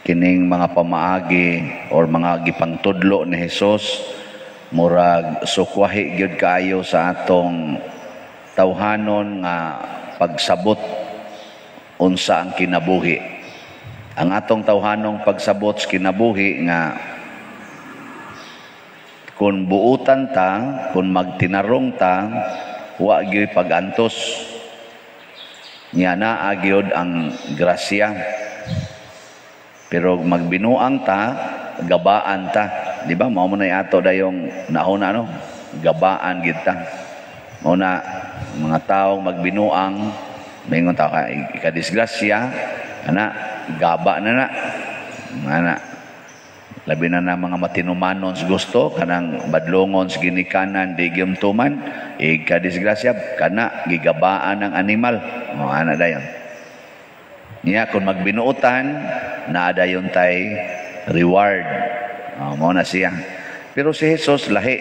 Kining mga pamaagi or mga gipangtudlo ni Hesus, murag sukwahi gyud kaayo sa atong tawhanon nga pagsabot unsa ang kinabuhi. Ang atong tawhanong pagsabot sa kinabuhi nga kung buutan ta, kung magtinarong ta, wa gyud pagantos. Nya naa gyud ang grasya. Pero magbinuang ta, gabaan ta. Di ba? Mao man ato dayong nauna, no? Gabaan gid ta. Mao na mga taong magbinuang, maingon ta ka ikadisgrasya, ana, gaba na na. Ana. Labi na na mga matinumanon sa gusto, kanang badlongon sa ginikanan, di tuman, ikadisgrasya, kana, gigabaan ang animal. O, ana dayon. Niya, kung magbinuotan, naa dayon tay reward. O, mao na siya. Pero si Jesus, lahi.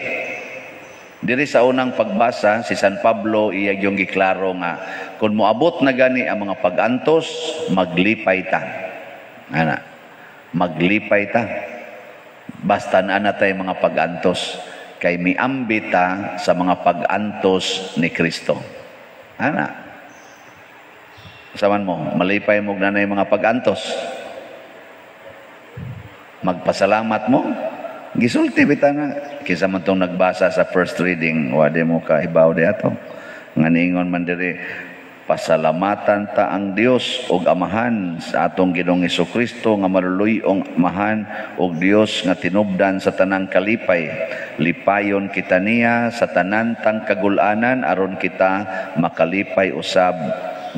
Diri sa unang pagbasa, si San Pablo iya yung giklaro nga kung moabot na gani ang mga pag-antos, maglipay ta. Ana, maglipay ta. Basta na na tay mga pag-antos kay miambit ta sa mga pag-antos ni Kristo. Ana. Saman mo, malipay mo na mga pag-antos. Magpasalamat mo. Gisulti bitaw na kinsa man tong nagbasa sa first reading, wa di mo kahibaw di ato. Nga niingon man diri, pasalamatan ta ang Dios ug Amahan sa atong Ginoong Kristo nga maluluy-ong Amahan ug Dios nga tinubdan sa tanang kalipay. Lipayon kita niya sa tanan tang kagulanan aron kita makalipay usab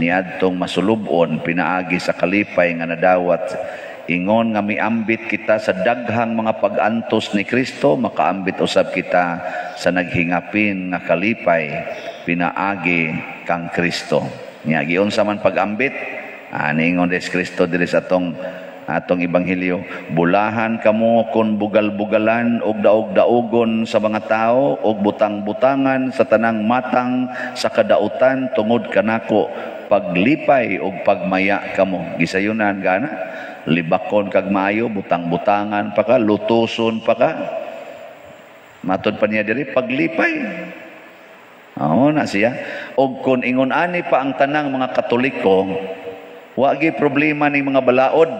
niadtong masulub-on pinaagi sa kalipay nga nadawat. Ingon nga miambit kita sa daghang mga pag-antos ni Kristo, makaambit usab kita sa naghingapin nga kalipay pinaagi kang Kristo. Nya giunsa man pag-ambit? Ah, niingon des Kristo diri sa atong atong ebanghelyo, bulahan kamo kon bugal-bugalan og daog-daogon sa mga tao og butang-butangan sa tanang matang sa kadautan tungod kanako, paglipay og pagmaya kamo. Gisayunan gana libakon kag maayo, butang-butangan pa ka, lutuson pa ka. Matod pa niya diri, paglipay. Oo na siya. Og kung ingon ani pa ang tanang mga Katoliko, wa gi problema ning mga balaod.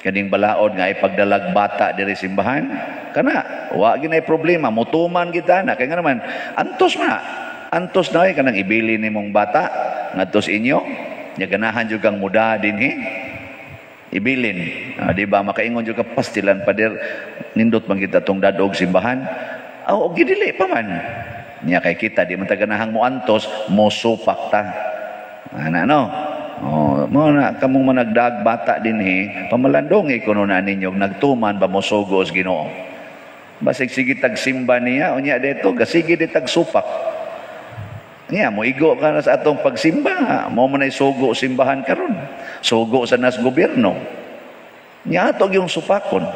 Kaning balaod nga ipagdalag bata diri simbahan, kana wa gi nay problema, mutuman kita na kay nga naman antos man. Antos na kanang ibili nimong bata ngadto sa inyo, nya ganahan jud kang muda dinhi. Ibilin. Di ba makaingon jud ka, "Pastilan, pader, nindot man kita tong dadog simbahan." Aw, og gidili pa man. Nya kay kita di man ta ganahang moantos, mosupak ta. Ana no. Oh, mo na kamong managdag bata dinhi, pamalandongi kuno na ninyo nagtuman ba mosugo sa Ginoo. Basig sige tagsimba niya, unya dito gasige di tagsupak. Niya moigo ka na sa atong pagsimba, mo man ay sugo simbahan karon. Sugo sa nas gobyerno. Niya ato yung supakon.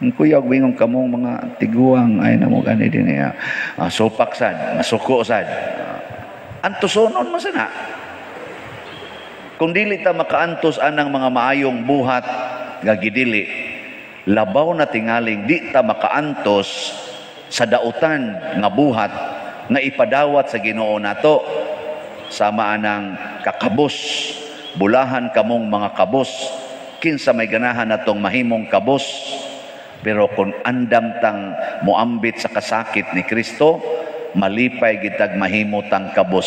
Ang kuyog bingon kamong mga tiguang ay na mo gani din niya. Supak sad, masuko sad. Antusonon man sana. Kung dili ta makaantos anang mga maayong buhat nga gidili, labaw na tingaling di ta makaantos sa dautan nga buhat nga ipadawat sa Ginoo nato sama anang kakabos. Bulahan kamong mga kabos. Kinsa may ganahan natong mahimong kabos? Pero kung andam tang moambit sa kasakit ni Kristo, malipay gitag mahimo tang kabos.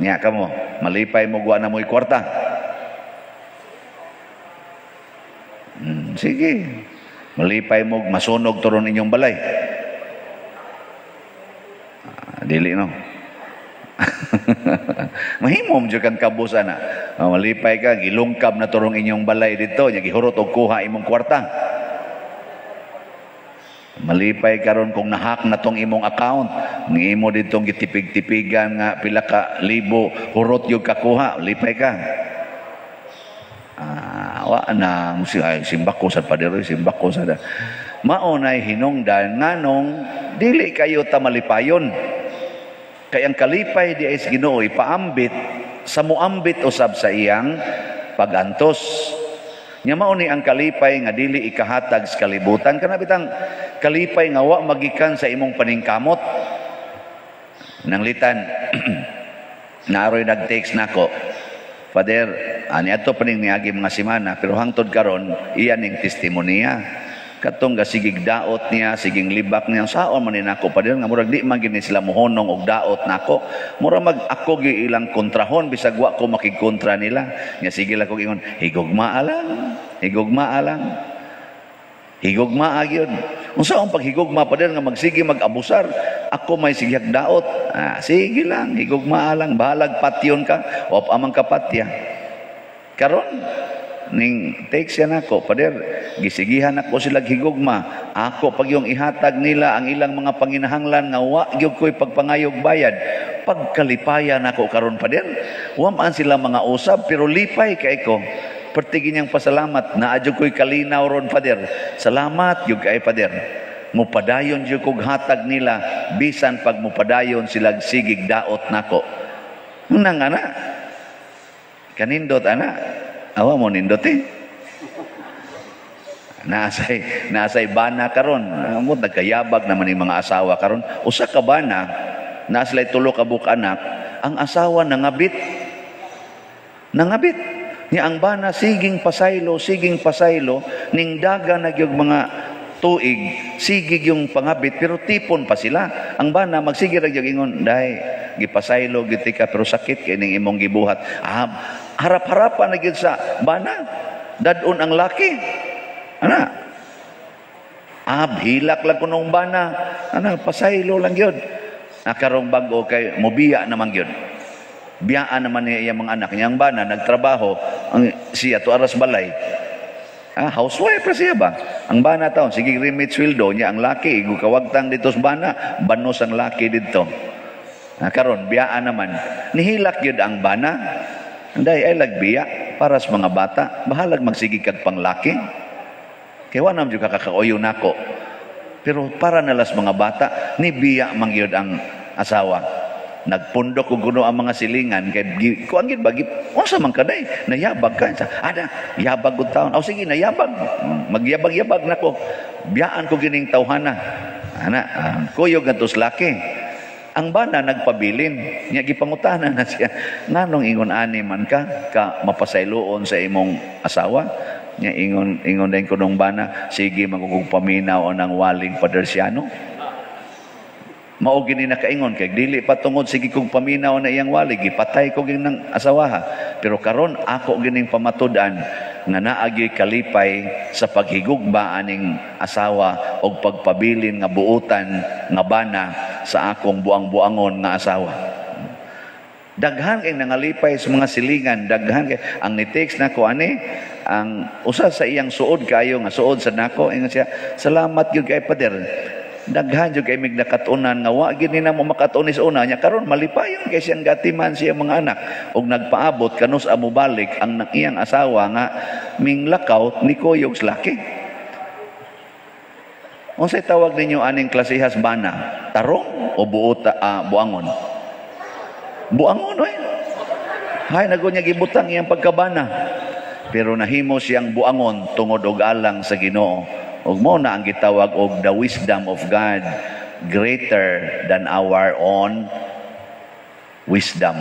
Nya kamo, malipay mo guwa na mo'y kwarta. Sige. Malipay mo masunog turon inyong balay. Dili no. Mahimo mo jud kang kabos ana. Malipay ka gilungkab na turong inyong balay dito, nya gihurot og kuha imong kwarta. Malipay karon kung nahack na tong imong account, ng imo ditong gitipig-tipigan nga pila ka libo, hurot yung kakuha, lipay ka. Wa na ay, simbako sa padero, simbako sa mao nay hinungdan nganong dili kayo ta malipayon. Kay ang kalipay di ay sa Ginoo ipaambit Sa muambit usab sa iyang pagantos. Nya mao ni ang kalipay nga dili ikahatag sa kalibutan. Kana bitang kalipay nga wa magikan sa imong paningkamot. Nanglitan naaroy nag-text nako. "Father, ani ato pa ning niagi mga semana," pero hangtod karon iya ning testimonya. Katong gasigig daot niya, siging libak niya, saon man ni nako, Father, nga murag di man gini sila mohonong og daot nako. Mura mag ako gyud ilang kontrahon bisag wa ko makigkontra nila. Nya sige lang kog ingon, "Higugmaa lang, higugmaa lang. Higugmaa gyud." "Unsa ang paghigugma, Father, nga magsige mag-abusar? Ako may sigihag daot." "Ah, sige lang, higugmaa lang, bahalag patyon ka o amang kapatya." Karon ning text siya nako, "Father, gisigihan ako sila higugma. Ako pag yung ihatag nila ang ilang mga panginahanglan nga wa gyud ko'y pagpangayog bayad. Pagkalipaya nako karon, Father. Wa man sila mga usab pero lipay kay ko. Pertigi niyang pasalamat, naa jud ko'y kalinaw ron, Father. Salamat gyud kay Father. Mupadayon jud kog hatag nila bisan pag mupadayon sila sigig daot nako." Nang ana. Kanindot ana. Awa mo nindot eh. Naasay bana karon. Mo nagkayabag naman yung mga asawa karon. Usa ka bana, naa sila'y tulo ka buok anak, ang asawa nangabit. Nangabit. Nya ang bana siging pasaylo, siging pasaylo, ning daga na gyud mga tuig, sige yung pangabit, pero tipon pa sila. Ang bana magsige ra gyud ingon, "Day, gipasaylo gyud ka pero sakit kay ning imong gibuhat." Ah, harap-harapan na gyud sa bana. Dadon ang laki. Ana. Ah, hilak lang kunong bana. Ana, pasaylo lang gyud. Nakarong bag-o kay mobiya naman gyud. Biyaan naman niya iyang mga anak. Niyang bana, nagtrabaho, ang, siya to aras balay. Ah, housewife ra siya ba? Ang bana taon, sige remit sweldo niya ang laki, igo kawagtang dito sa bana, banos ang laki dito. Ah, karon biyaan naman. Nihilak gyud ang bana. "Anday ay lagbiya para sa mga bata, bahalag magsige kag panglaki. Kay wa naman jud kakakauyo nako. Pero para nalas mga bata, ni biya man gyud ang asawa." Nagpundok og kuno ang mga silingan kay kuan gid bagi, "Unsa man kaday, nayabag ka sa ada, yabag og taon. Aw sige, nayabag, magyabag-yabag nako, biyaan ko gining tawhana." Ana, ah, kuyog ngadto sa laki. Ang bana nagpabilin niya, gipangutana na siya, "Nganong ingon ani man ka ka mapasayloon sa imong asawa?" Niya ingon ingon din kunong bana, "Sige magugug paminaw ang waling Padersiano. Mao gini nakaingon kay dili pa tungod sige kog paminaw na iyang wali, gipatay ko gini ng asawaha. Pero karon ako gining pamatud-an nga naagi kalipay sa paghigugma aning asawa og pagpabilin nga buutan nga bana sa akong buang-buangon nga asawa." Daghan kay nangalipay sa mga silingan, daghan kay ang ni-text nako ani ang usa sa iyang suod kayo nga suod sa nako. Ingon siya, "Salamat gyud kay Pader. Daghan jud kay mig nakatunan nga wa gid ni namo makatuon sa una." Nya karon malipayon kay siyang gatiman siya mga anak og nagpaabot kanus amo balik ang iyang asawa nga minglakaw ni kuyog sa laki. Unsay tawag ninyo aning klasehas bana? Tarong o buota, buangon? Buangon oy. Hay nago niya gibutang iyang pagkabana. Pero nahimo siyang buangon tungod og alang sa Ginoo. Ug mo na ang gitawag og the wisdom of God greater than our own wisdom.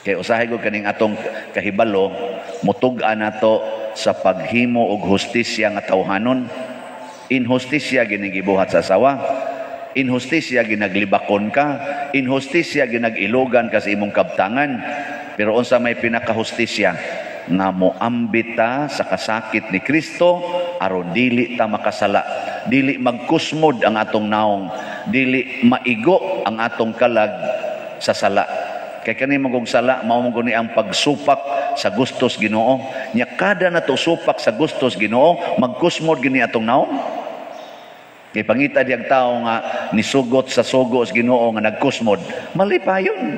Kay usahay ko kaning atong kahibalo mutug-an nato sa paghimo og hustisya nga tawhanon. Inhustisya ginigibuhat sa asawa. Inhustisya ginaglibakon ka. Inhustisya ginag-ilogan ka sa imong kabtangan. Pero unsa may pinakahustisya? Nga moambit ta sa kasakit ni Kristo aron dili ta makasala, dili magkusmod ang atong naong, dili maigo ang atong kalag sa sala. Kay kani magong sala mao man guni ang pagsupak sa gustos Ginoo. Nya kada nato supak sa gustos Ginoo, magkusmod gini atong naong. Kay pangita diyang tao nga nisugot sa sugo sa Ginoo nga nagkusmod, malipayon.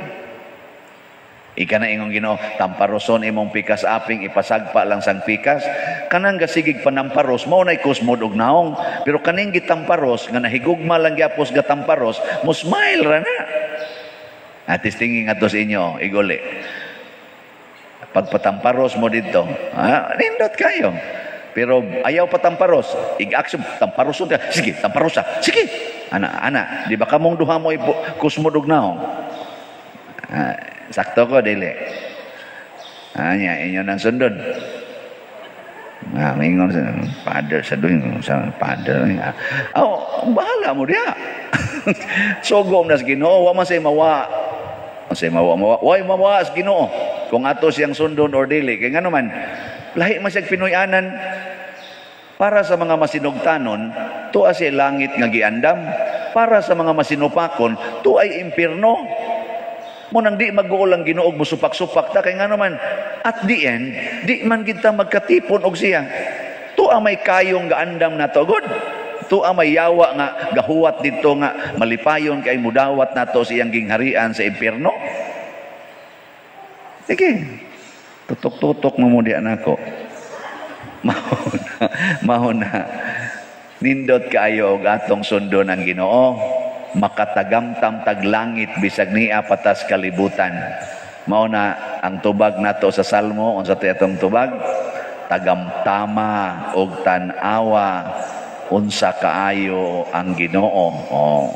Ika na ingong Ginoo, "Tamparoson imong pikas aping, ipasagpa lang sang pikas." Kanang gasigig panamparos, mao nay kusmod og naong. Pero kaning gitamparos, nga nahigugma lang gyapos gatamparos, mo smile ra na. At tingin nga to sa inyo, iguli. Pagpatamparos mo dito, nindot kayo. Pero ayaw patamparos, ig-action, tamparos ka. Sige, tamparos. Sige. Ana, ana, di ba kamong duha mo kusmod og naong? Sakto ko, dili. Anya, inyo nang sundon. Mingon sa father sa doon sa father. Oh, bahala mo diha. Sugo na sa Ginoo, wa man say mawa. Say mawa, mawa. Way mawa sa Ginoo. Kung ato siyang sundon or dili, kay ngano man lahi man siyang Pinoy-anan. Para sa mga masinugtanon, tuwa siya langit nga giandam. Para sa mga masinupakon, tuay impierno. Mo nang di mag-uol ang Ginoo musupak-supak ta, kay ngano man at the end di man kita magkatipon og siya. Tua may kayong gaandam nato god. Tua may yawa nga gahuwat dito nga malipayon kay mudawat nato sa iyang gingharian sa impierno. Sige. Tutok-tutok mo mo di nako. Mao na, mao na. Nindot kaayo og atong sundon ang Ginoo. Makatagamtam tag langit bisag niya patas kalibutan. Mao na ang tubag nato sa Salmo, unsa to atong tubag? Tagamtama og tan-awa unsa kaayo ang Ginoo. Oh.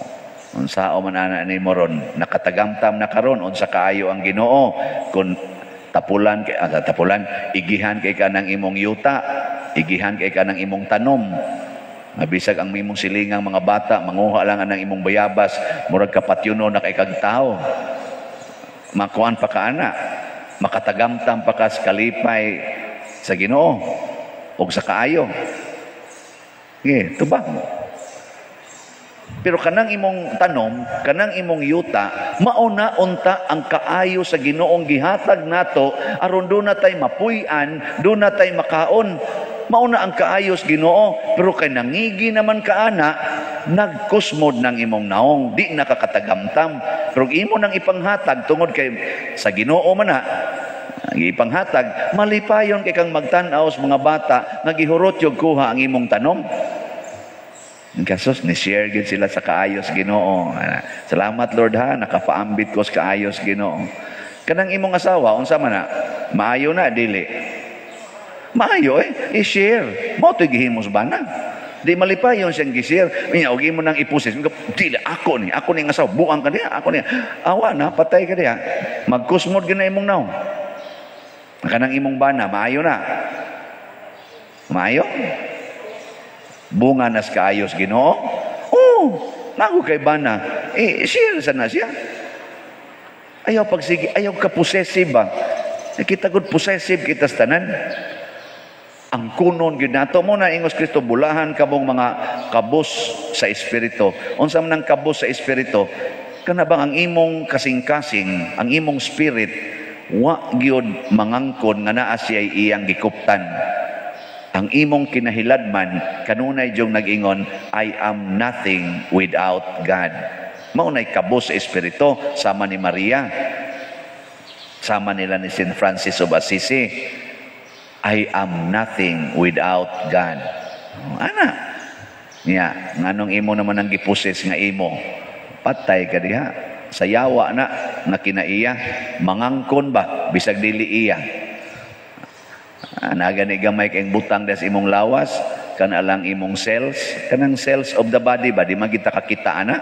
Unsa man ana nimo ron? Nakatagamtam na karon unsa kaayo ang Ginoo kun tapulan kay tapulan, igihan kay ka ng imong yuta, igihan kay ka ng imong tanom. Mabisag ang imong silingang mga bata manguha lang ang imong bayabas, murag kapatyuno na kay kag tao. Makuan pa ka ana, makatagamtam pa ka sa kalipay sa Ginoo ug sa kaayo. Sige, tubag mo. Pero kanang imong tanom, kanang imong yuta, mauna unta ang kaayo sa Ginoong gihatag nato aron duna tay mapuy-an, duna tay makaon. Mauna ang kaayo sa Ginoo, pero kay nangigi naman ka ana, nagkusmod ng imong naong, di nakakatagamtam. Pero imo nang ipanghatag tungod kay sa Ginoo man na ipanghatag, malipayon kay kang magtan-aw sa mga bata nga gihurot yung kuha ang imong tanom. Kasos ni share gid sila sa kaayos Ginoo. Salamat Lord ha, nakapaambit ko sa kaayos Ginoo. Kanang imong asawa unsa man na? Maayo na dili? Maayo eh, i-share. Mao to'y gihimos bana. Di malipayon siyang gi-share. Nya og imo nang ipusis. Dili ako ni ang asawa, buang ka diha, ako ni. Awa na, patay ka diha. Magkusmod gyud na imong naong. Kanang imong bana, maayo na. Maayo? Bunga nas kaayos Ginoo. Oh, nago kay bana. Eh, share sa na siya. Ayaw pagsige, ayaw ka possessive ba? Kita gud possessive kita sa tanan. Ang kunon gyud nato mo na ingos Kristo, bulahan kamong mga kabos sa espiritu. Unsa man ang kabos sa espiritu? Kana bang ang imong kasing-kasing, ang imong spirit wa gyud mangangkon nga naa siya iyang gikuptan. Ang imong kinahiladman kanunay diyong nag-ingon, "I am nothing without God." Mao nay kabos sa espiritu, sama ni Maria. Sama nila ni St. Francis of Assisi. "I am nothing without God." Oh, ana. Niya, nganong imo naman ang gipuses nga imo? Patay ka diha. Sa yawa na nga kinaiya, mangangkon ba bisag dili iya. Naga ni gamay kay butang des imong lawas, kana lang imong cells, kanang cells of the body ba di man kita kakita ana.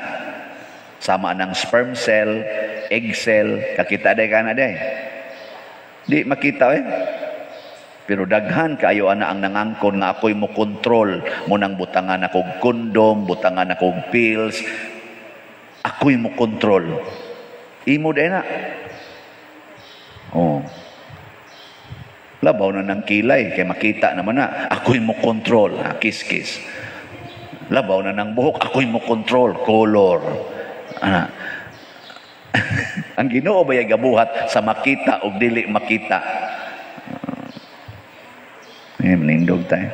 Sama nang sperm cell, egg cell, kakita day kana day. Di makita eh. Pero daghan kaayo ana ang nangangkon nga ako'y mo kontrol mo nang butangan akong kondom, butangan akong pills, ako'y mo kontrol. Imo day na. Oh. Labaw na ng kilay, kay makita naman na, ako'y mo kontrol, ha, kiss kiss. Labaw na ng buhok, ako'y mo kontrol, color. Ana. Ang Ginoo ba gabuhat sa makita o dili makita? Eh, manindog tayo.